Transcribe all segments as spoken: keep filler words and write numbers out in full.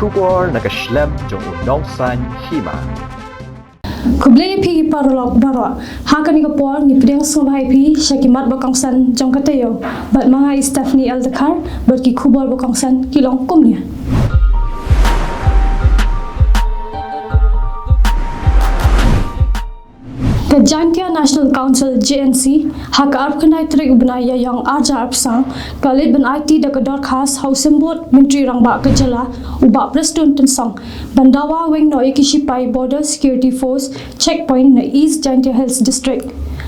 Khubor na ka shlem jong u Nongsaiñ Hima. Khublei ïa phi ki paralok baroh. Ha kane ka por ngi pdiang sngewbha ïa phi sha ki mat ba kongsan jong ka taïew. Bad ma nga i Stephanie L Dkhar, bad ki khubor ba kongsan ki long kumne. Ka Jaintia National Council, J N C, ha ka arphew khyndai tarik u bnai Ïaïong arhajar arphew saw, ka la leit ban aiti da ka dorkhas ha u Symbud Myntri Rangbah ka jylla, u Bah Prestone Tynsong, ban dawa weng noh ïa ki shipai Border Security Force Checkpoint na East Jaintia Hills District,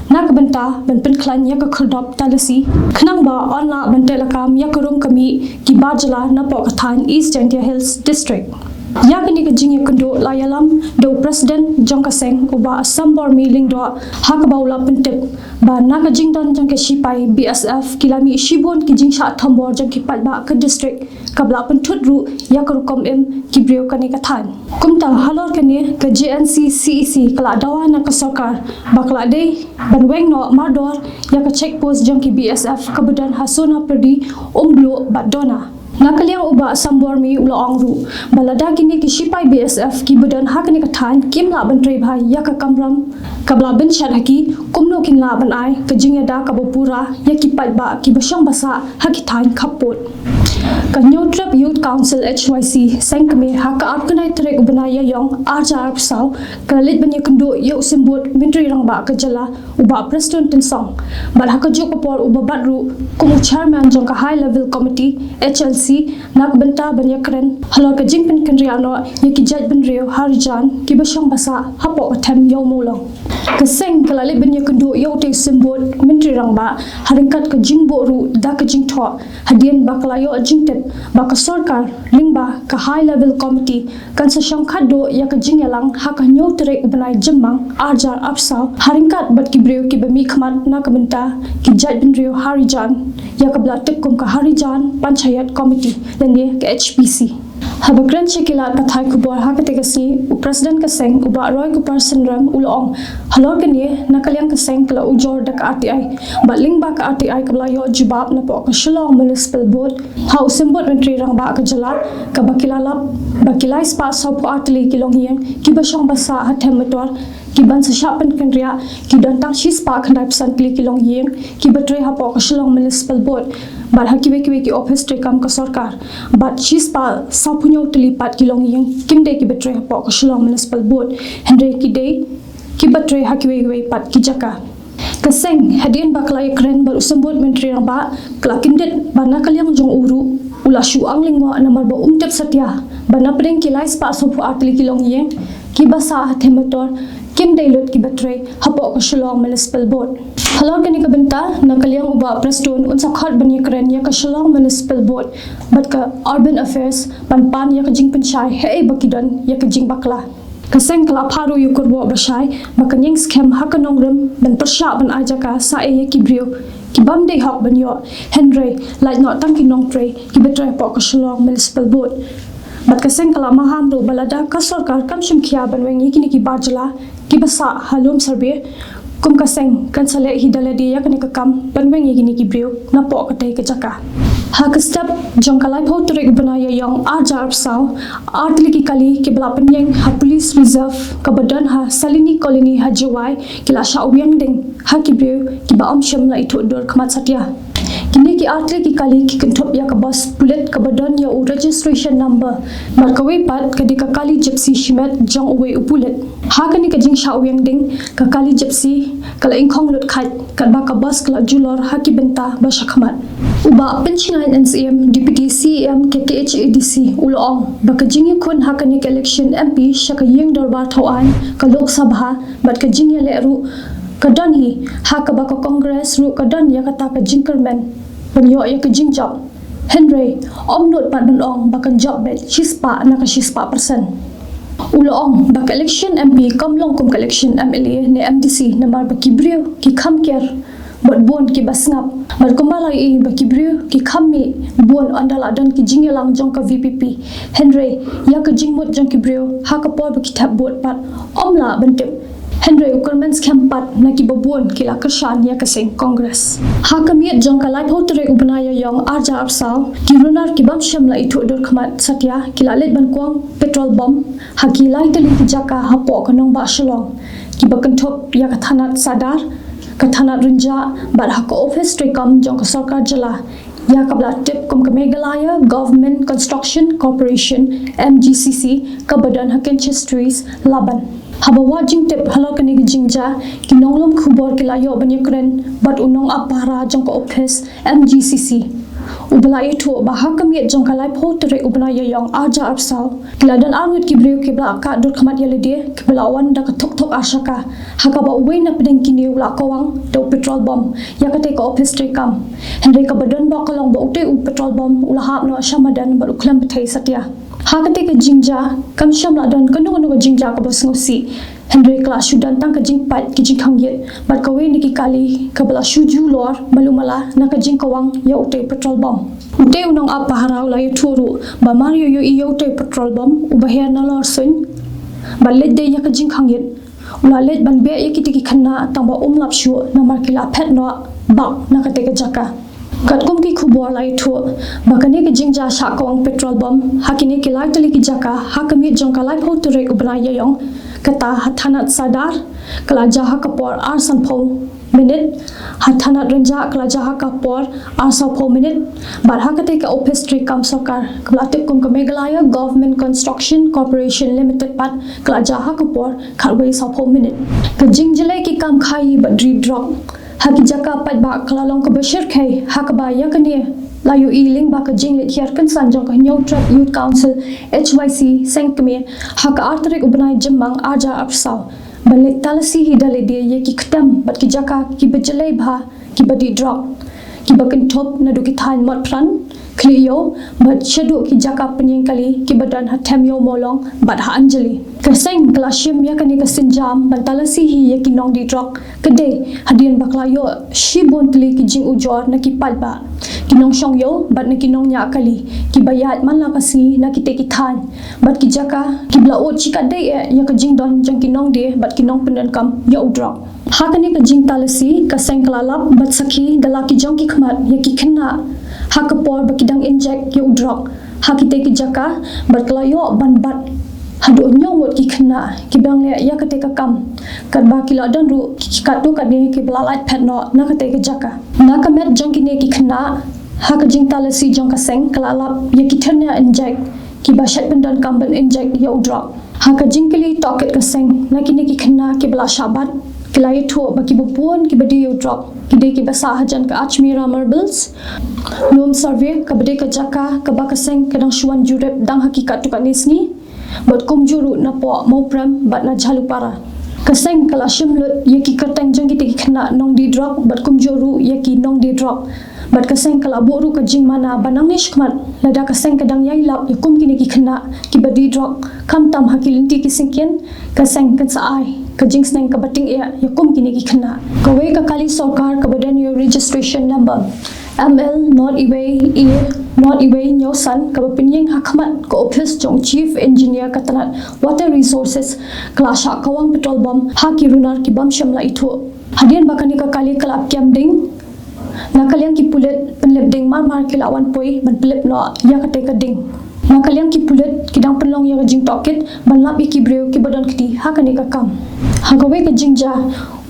na ka bynta ban pynkhlaiñ ïa ka khyrdop talasi, khnang ba yn lah ban teh lakam ïa ka rung ka mih ki bar jylla napoh ka thaiñ East Jaintia Hills District. Ïa kane ka jingïakynduh la ïalam da u President jong ka seng, u Bah Sambormi Lyngdoh, ha kaba u la pyntip ba na ka jingdon jong ki shipai B S F ki la mih shibun ki jingshah thombor jong ki paidbah ka district, kaba la pynthut ruh ïa ka rukom im ki briew kane ka thaiñ. Kumta halor kane, ka J N C C E C ka la dawa na ka sorkar ba ka la dei ban weng noh mardor ïa ka check post jong ki B S F kaba don ha Sonapyrdi, Umbluh bad Dona. Na ka liang u Bah Sambormi u la ong ruh ba lada kine ki shipai B S F kiba don ha kane ka thaiñ kim lah ban trei bha ïa ka kamram kaba la bynshit ha ki, kumno kin lah ban ai ka jingïada kaba pura ïa ki paidbah kiba shong ba sah ha ki thaiñ khappud. Ka Hynñiewtrep Youth Council H Y C, seng kmie, ha ka arphew khyndai tarik u bnai Ïaïong arhajar arphew saw, ka la leit ban ïakynduh ïa u Symbud Myntri Rangbah ka jylla, u Bah Prestone Tynsong. Bad ha kajuh ka por uba bat ruh kum u Chairman jong ka High Level Committee, H L C, na ka bynta ban ïakren halor ka jingpynkynriah noh ïa ki jaitbynriew Harijan kiba shong ba sah hapoh ka them Ïew Mawlong. Ka seng ka la leit ban ïakynduh ïa utei u Symbud Myntri Rangbah ha ryngkat ka jingbuh ruh da ka jingthoh, hadien ba ka la ïoh jingtip ba ka sorkar lyngba ka High Level Committee kan sa shongkhat duh ïa ka jingïalang ha ka hynñiew tarik u bnai Jymmang arhajar arphew saw, ha ryngkat bad ki briew kiba mihkhmat na ka bynta ki jaitbynriew Harijan, ïa kaba la tip kum ka Harijan Panchayat Committee lane ka H P C. Haba kren sha ki lad pathai khubor ha katei ka sngi, u President ka seng, u Bah Roykupar Synrem, u la ong halor kane, na ka liang ka seng ka la ujor da ka R T I bad lyngba ka R T I kaba la ïoh jubab napoh ka Shillong Municipal Board ha u Symbud Myntri Rangbah ka jylla, kaba ki la lap ba ki lai spah sawphew ar tylli ki longïing kiba shong ba sah ha Them Metor, kiban sa shah pynkynriah, ki don tang shi spah khyndai phew san tylli ki longïing kiba trei hapoh ka Shillong Municipal Board bad ha kiwei kiwei ki ophis treikam ka sorkar. Bad shi spah sawphew hynñiew tylli pat ki longïing kim dei kiba trei hapoh ka Shillong Municipal Board, hynrei ki dei kiba trei ha kiwei kiwei pat ki jaka. Ka seng, hadien ba ka la ïakren bad u Symbud Myntri Rangbah, ka la kyndit ba na ka liang jong u ruh u la shu ang lyngngoh namar ba um tip satia ba na pdeng ki lai spah sawphew ar tylli ki longïing kiba sah ha Them Metor, kim dei lut kiba trei hapoh ka Shillong Municipal Board. Halor kane ka bynta, na ka liang u Bah Prestone un sa khot ban ïakren ïa ka Shillong Municipal Board bad ka Urban Affairs ban pan ïa ka jingpynshai haei ba ki don ïa ka jingbakla. Ka seng ka la phah ruh ïa u kyrwoh ba shai ba kan ïeng skhem ha ka nongrim ban pyrshah ban ai jaka saei ïa ki briew kibym dei hok ban ïoh, hynrei lait noh tang ki nongtrei kiba trei hapoh ka Shillong Municipal Board. Bad ka seng ka la maham ruh ba lada ka sorkar kam shim khia ban weng ïa kine ki bar jylla kiba sah ha lum survey, kum ka seng kan sa leh hi da lade ïa kane ka kam ban weng ïa kine ki briew napoh katei ka jaka. Ha ka step jong ka laiphew tarik u bnai Ïaïong arhajar arphew saw, ar tylli ki kali kiba la pynïeng ha Police Reserve kaba don ha Salini Colony ha Jowai ki la shah wiang ding ha ki briew kiba ym shym la ithuh dur khmat satia. Kine ki ar tylli ki kali ki kynthup ïa ka bus pulit kaba don ïa u registration number, bad kawei pat ka dei ka kali Gypsy shimet jong uwei u pulit. Ha kane ka jingshah wiang ding, ka kali Gypsy ka la ingkhong lut khait, katba ka bus ka la julor ha ki bynta ba shakhmat. U Bah Pynshngaiñ N C M, Deputy C E M K K H A D C, u la ong ba ka jingïakhun ha kane ka election M P sha ka ïing dorbar thawaiñ ka Lok Sabha bad ka jingïaleh ruh ka don hi, ha kaba ka Congress ruh ka don ïa kata ka jingkyrmen ban ïoh ïa ka jingjop. Hynrei ym nud pat ban ong ba kan jop beit shi spah na ka shi spah percent. U la ong ba ka election M P kam long kum ka election M L A ne M D C namar ba ki briew ki kham kiar bad bun kiba sngap. Bad kumba la ïohi ba ki briew ki kham mih bun ynda la don ki jingïalang jong ka V P P. Hynrei ïa ka jingmut jong ki briew ha ka por ba ki thep vote pat ym lah ban tip. Hynrei u kyrmen skhem pat na kiba bun ki la kyrshan ïa ka seng Congress. Ha ka miet jong ka laiphew tarik u bnai Ïaïong arhajar arphew saw, ki runar ki bym shym la ithuh dur khmat satia ki la leit ban kwang petrol bomb ha ki lai tylli ki jaka hapoh ka nongbah Shillong, kiba kynthup ïa ka thanat Sadar, ka thanat Rynjah bad ha ka ophis treikam jong ka sorkar jylla, ïa kaba la tip kum ka Meghalaya Government Construction Corporation, M G C C, kaba don ha Kynches Trees, Laban. Haba wad jingtip halor kane ka jingjia, ki nonglum khubor ki la ïoh ban ïakren bad u nongap pahara jong ka ophis M G C C, uba la ïathuh ba ha ka miet jong ka laiphew tarik u bnai Ïaïong arhajar arphew saw, ki la don arngut ki briew kiba la kah dur khmat ïa lade, kiba la wan da ka thok thok ar shaka, ha kaba uwei na pdeng kine u la kwang da u petrol bomb ïa katei ka ophis treikam. Hynrei kaba don bok ka long ba utei u petrol bomb u la hap noh sha madan bad u khlem bthei satia. Ha katei ka jingjia kam shym la don kano kano ka jingjia kaba sngewsih, hynrei ka la shu don tang ka jingpait ki jingkhang ïit bad kawei na ki kali kaba la shu ju lor malu mala na ka jingkwang ïa utei u petrol bomb. Utei u nongap pahara u la ïathuh ruh ba mar ïoh ïohi ïa utei u petrol bomb uba her nalor suiñ bad leit dei ïa ka jingkhang ïit, u la leit ban beh ïa kitei ki khynnah tang ba um lap shuh namar ki la phet noh bak na katei ka jaka. Katkum ki khubor la ïathuh ba kane ka jingjia shah kwang petrol bomb ha kine ki lai tylli ki jaka ha ka miet jong ka laiphew tarik u bnai Ïaïong, kata ha thanat Sadar ka la jia ha ka por ar sanphew minit, ha thanat Rynjah ka la jia ha ka por ar sawphew minit, bad ha katei ka ophis treikam sorkar kaba la tip kum ka Meghalaya Government Construction Corporation Limited pat ka la jia ha ka por khatwei sawphew minit. Ka jingjyllei ki kam khaïi bad ri drok ha ki jaka paidbah ka la long kaba shyrkhei, ha kaba ïa kane la ïohi lyngba ka jingleit hiar kynsan jong ka Hynñiewtrep Youth Council, H Y C, seng kmie ha ka ar tarik u bnai Jymmang arhajar arphew saw, ban leit talasi hi da lade ïa ki ktem bad ki jaka kiba jyllei bha kiba dih drok, kiba kynthup naduh ki thaiñ Motphran, Khlieh Ïew bad shaduh ki jaka pynïeng kali kiba don ha Them Ïew Mawlong bad ha Anjali. Ka seng ka la shim ïa kane ka sienjam ban talasi hi ïa ki nongdih drok ka dei hadien ba ka la ïoh shibun tylli ki jingujor na ki paidbah, ki nongshong ïew bad na ki nongñiah kali kiba ïaid man la ka sngi na kitei ki thaiñ bad ki jaka, kiba la ud shikatdei eh ïa ka jingdon jong ki nongdie bad ki nongpyndonkam ïa u drok. Ha kane ka jingtalasi, ka seng ka la lap bad sakhi da la ki jong ki khmat ïa ki khynnah ha ka por ba ki dang injek ïa u drok ha kitei ki jaka, bad ka la ïoh ban bat haduh hynñiew ngut ki khynnah kiba dang leh ïa katei ka kam, katba ki la don ruh ki katto katne kiba la lait phet noh na katei ka jaka. Na ka met jong kine ki khynnah, ha ka jingtalasi jong ka seng ka la lap ïa ki thyrnia injek kiba shait pyndonkam ban injek ïa u drok. Ha ka jingkylli tohkit ka seng na kine ki khynnah kiba la shah bat, ki la ïathuh ba kiba bun kiba dih ïa u drok ki dei kiba sah hajan ka Ajmera Marbles, Lum Survey, kaba dei ka jaka kaba ka seng ka dang shu wan jurip dang ha ki katto katne sngi, bad kumjuh ruh napoh Mawprem bad na Jhalupara. Ka seng ka la shim lut ïa ki kyrteng jong kitei ki khynnah nongdih drok bad kumjuh ruh ïa ki nongdie drok, bad ka seng ka la buh ruh ka jingmana ba nangne shakhmat lada ka seng ka dang ïai lap ïa kum kine ki khynnah kiba dih drok khamtam ha ki lynti ki syngkien, ka seng kan sa ai ka jingsneng kaba tyngeh ïa kum kine ki khynnah. Kawei ka kali sorkar kaba don ïa u registration number M L nod iwei A nod iwei hynñiew san, kaba pynïeng ha khmat ka ophis jong u Chief Engineer ka tnat Water Resources, ka la shah kwang petrol bomb ha ki runar ki bym shym la ithuh. Hadien ba kane ka kali ka la kem ding, na ka liang ki pulit pynlip ding marmar ki la wan poi ban pynlip noh ïa katei ka ding. Na ka liang ki pulit ki dang pynlong ïa ka jingtohkit ban lap ïa ki briew kiba don kti ha kane ka kam. Ha kawei ka jingjia,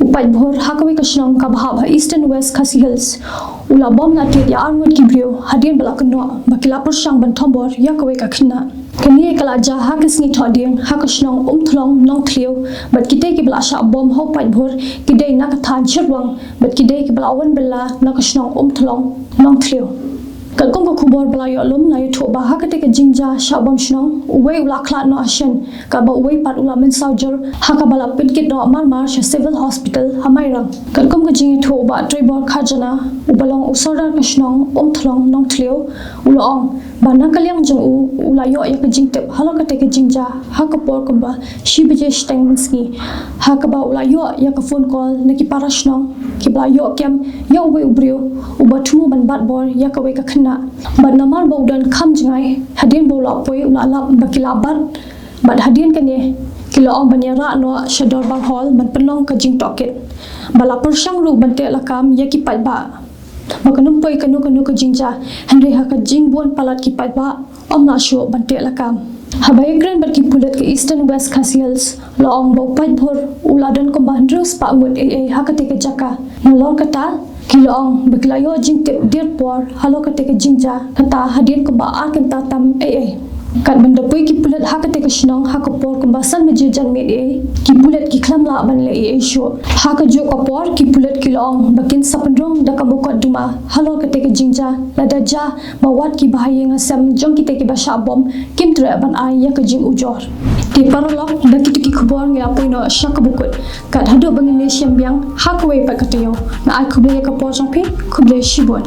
u paidbhur ha kawei ka shnong kaba hap ha Eastern West Khasi Hills u la bom la tied ïa arngut ki briew hadien ba la kynnoh ba ki la pyrshang ban thombor ïa kawei ka khynnah. Kane ka la jia ha ka sngi Thohdieng ha ka shnong Umthlong Nongthliew, bad kitei kiba la shah bom ha u paidbhur ki dei na ka thaiñ Shyrwang, bad ki dei kiba la wan bylla na ka shnong Umthlong Nongthliew. Katkum ka khubor ba la ïoh lum la ïathuh ba ha katei ka jingjia shah bom shnong, uwei u la khlad noh ha shen, katba uwei pat u la mynsaw jur, ha kaba la pynkit noh marmar sha Civil Hospital ha Mairang. Katkum ka jingïathuh u Bah Treibor Kharjana, uba long u sordar ka shnong Umthlong Nongthliew, u la ong ba na ka liang jong u, u la ïoh ïa ka jingtip halor katei ka jingjia ha ka por kumba shi baje shiteng mynsngi, ha kaba u la ïoh ïa ka phone call na ki para shnong kiba la ïoh kem ïa uwei u briew uba thmu ban bat bor ïa kawei ka khynnah. Bad namar ba u don kham jngai, hadien ba u la poi u la lap ba ki la bat, bad hadien kane Ki la ong ban ïarah noh sha dorbar hall ban pynlong ka jingtohkit. Ba la pyrshang ruh ban teh lakam ïa ki paidbah ba kan ym poi kano kano ka jingjia, hynrei ha ka jingbun palat ki paidbah ym lah shuh ban teh lakam. Haba ïakren bad ki pulit ka Eastern West Khasi Hills, la ong ba u paidbhur u la don kumba hynriew spah ngut eiei ha kata ka jaka. Nalor kata, ki la ong ba ki la ïoh jingtip dier por halor kata ka jingjia, kata hadien kumba ar kynta tam eiei. Katba da poi ki pulit ha kata ka shnong ha ka por kumba san baje janmiet eiei, ki pulit ki khlem lah ban leh eiei shuh. Ha kajuh ka por ki pulit ki la ong ba kin sa pynrung da ka mukotduma halor kata ka jingjia, lada jia ba wat ki bahaïing hasem jong kita kiba shah bom kim treh ban ai ïa ka jingujor. Te paralok, da kito ki khubor ngi la poi noh sha kaba kut. Kat haduh ba ngin ïashem biang ha kawei pat ka taïew, nga ai khublei ïa ka por jong phi. Khublei shibun.